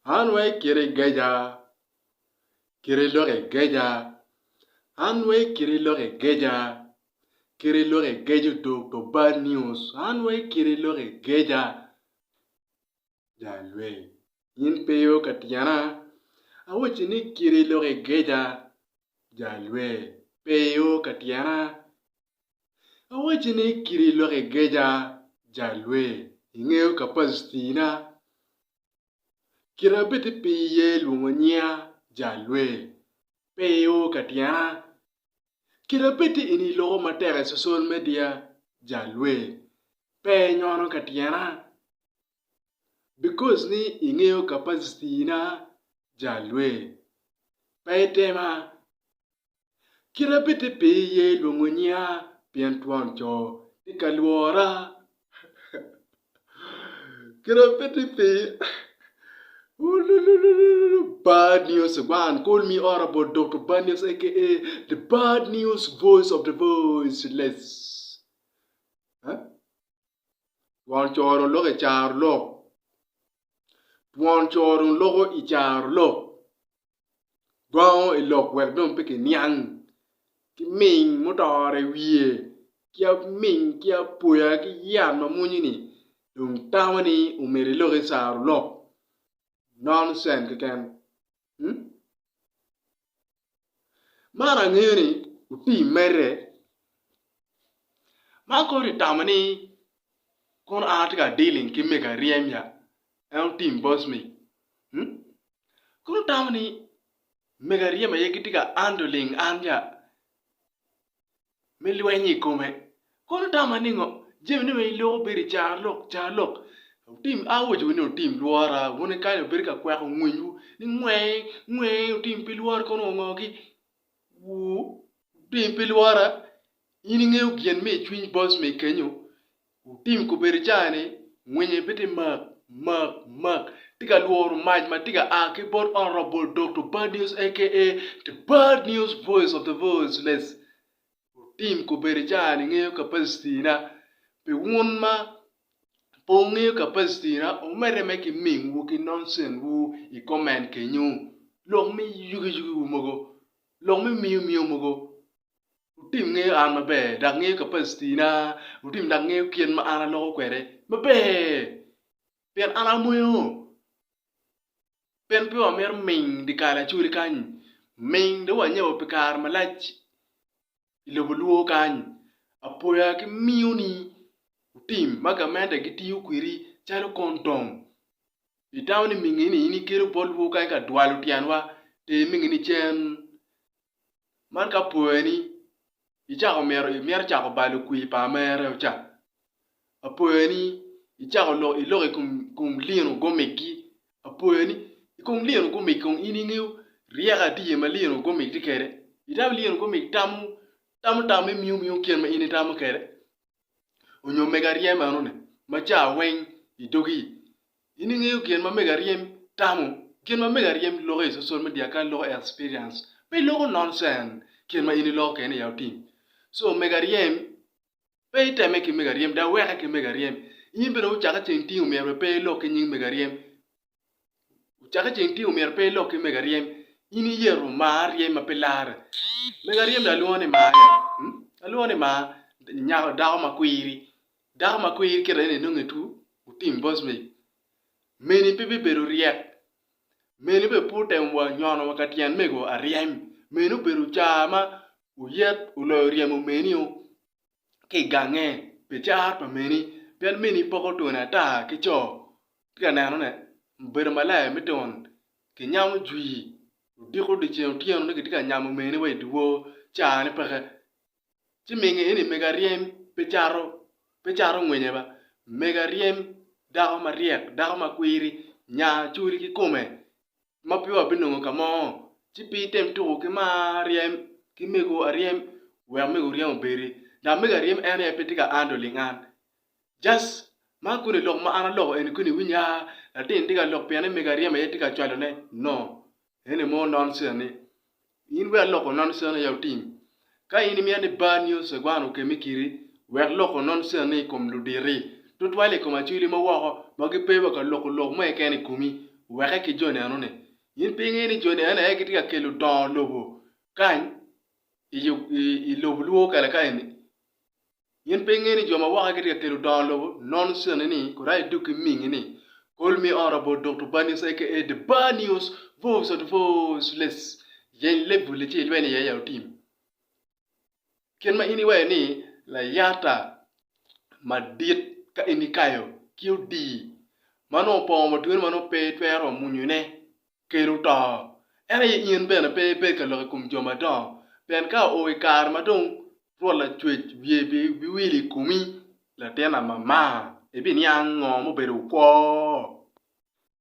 An wai kite igeca, kite ilok igeca, an wai kite ilok igeca, kite ilok igeco Dokto Bad News, an wai kite ilok igeca. Jalwe, in pe io ka tyena, awacci ni kite ilok igeca, jalwe, pe io ka tyena. Awacci ni kite ilok igeca, jalwe, ingeyo kapaciti-na. Kite abed pi iye lwongo nyinga jalwe, pe io ka tyena. Kite abed eni iloko matek i social media jalwe, pe inyono ka tyena. Because ni ingeyo capacity na jalwe, pe itema. Kite abed pi iye lwongo nyinga pien twon co tye ka lwora. Kite abed pi Bad news one call me honorable Dr. Bad news aka the bad news voice of the voiceless. Twon co dong loko i caro lok. Twon co dong loko i caro lok. Gongo i lok wek dong pe kiniang ki ming mutore i wiye ki aming ki apoya ki yat ma mwonyo-ni dong tamo ni omyero ilok i caro lok noncen keken. Man angeyo ni wuti medde ma kong itamo ni kono an atye ka dealing ki mego aryem ya en otim bosmic kono itamo ni mego aryem aye gitye ka handling an ya me lweny i kome kono itamo ningo jamine ma iloko bedo i carolok carolok wutim awaco ni wutim lwora wun kany wubedo ka kweko ngwinywu ni ngwe ngwe wutim pi lworo kono ongogi wutim pi lwora in ingeyo gin ma i cwiny boss me kenyo wutim kobedo cani ngwinye pe tye mak mak mak tye ka lworo mac ma tye ka a ki bot honorable Dokto Bad News aka the bad news voice of the voiceless Wutim kobedo caa-ni ngeyo kapaciti-na. Pi wun ma pe wungeyo kapaciti-na, wumedde mere ki mingwu ki nonsenwu i komen kenyu, lok me yugiyugiwu mogo, lok me miyo miyo mogo. Wutim ngeyo an maber dok ngeyo kapaciti-na, wutim dok ngeyo kit ma an aloko kwede maber pien an amoyo. Pien pe wamito ming dyekal acoli kany, ming dong wanyabo pi kare malac i lobo lwor kany. Apoya ki miyo ni otim ma gamente gitiyo kwedi calo kondom. Itamo ni mingi ni in ikelo bot lwor kany ka dwalo tyenwa ter mingi ni cen. Man ka apoya ni icako mito imito cako balo kwir pa amere ca. Apoya ni icako lok iloko i kom lino gumigi apoya ni i kom lino gumigi kong in ingeyo ryeko adi ma lino gumigi tye kwede itamo lino gumigi tamo tamo tam me miyo miyo kit ma in itamo kwede onyo mego aryem enoni ma ca weng i dogi in ingeyo gin ma mego aryem tamo gin ma mego aryem loko i social media ka loko experience pe loko nonsense kit ma in iloko kwede ni ya otim so mego aryem Pe itemme ki mego aryem, dok iweke ki mego aryem. In bene wucakke ceng tingo myero bene pe ilok ki nying mego aryem. Wucakke ceng tingo myero pe ilok ki mego aryem. In iyeto mar aryem ma pe larre. Mego aryem dong alwongo ni mar ya. Hmm? Alwongo ni mar nyako dako ma kwiri. Dako ma kwiri kite eni nongo itwu wutim bosmic. Meni pe bibedo ryek. Meni bene pe otemo wa nyono wa ka tyen mego aryem. Meni obedo ca ma oyet oloyo ryemo menio ki i gange pi car pa meni pien meni poko tone ata ki co. Itye ka nenone obedo malaya me ton kinyamo jwi odiko dyeceng otyeno nongo kitye ka nyamo meni wa i dyewor carne peke. Ci minge eni mego aryem pe cato pe cato ngwece ba mego aryem dako maryek dako makwiri nya coli kikome ma pe wabinongo ka mo ci pe item tuko ki mar aryem ki mego aryem wek mego ryem obedi dok mego aryem en aye pe tye ka handling an just ma koni lok ma an aloko eni koni iwinyo aa latin tye ka lok pien ni mego aryem aye tye ka cwalone no eni mo nonsense ni in wek loko nonsense aye otim ka in imito ni bar nyo cegwan okemi kiri wek loko nonsense ni i kom luditi tutwal i kom acholi ma woko ma gipe wa ka loko lok mo keken i komi. Weke ki joni enoni. In pe ingeyo ni joni eni aye gitye ka kelo dongo lobo kany i lobo luo kene ka eni? In pe ingeyo ni jo ma woke gitye ka kelo dongo lobo nonsense ni kodi aye idog ki mingi ni call me honorable Doctor Banius aka the Banius voice of the voiceless yeny level ci ilweny iye ya otim. Kit ma in iwaco ni layata madit ka in ikayo ki odii ma nongo opongo matwene ma nongo pe itwero munyone kelo to, en aye in bene pe ibed ka lok i kom jo madongo pien ka oo i kare ma dong Rwot Lacwec wiye biwil i komi latin amamar ibiniang ngo mubedo kwo.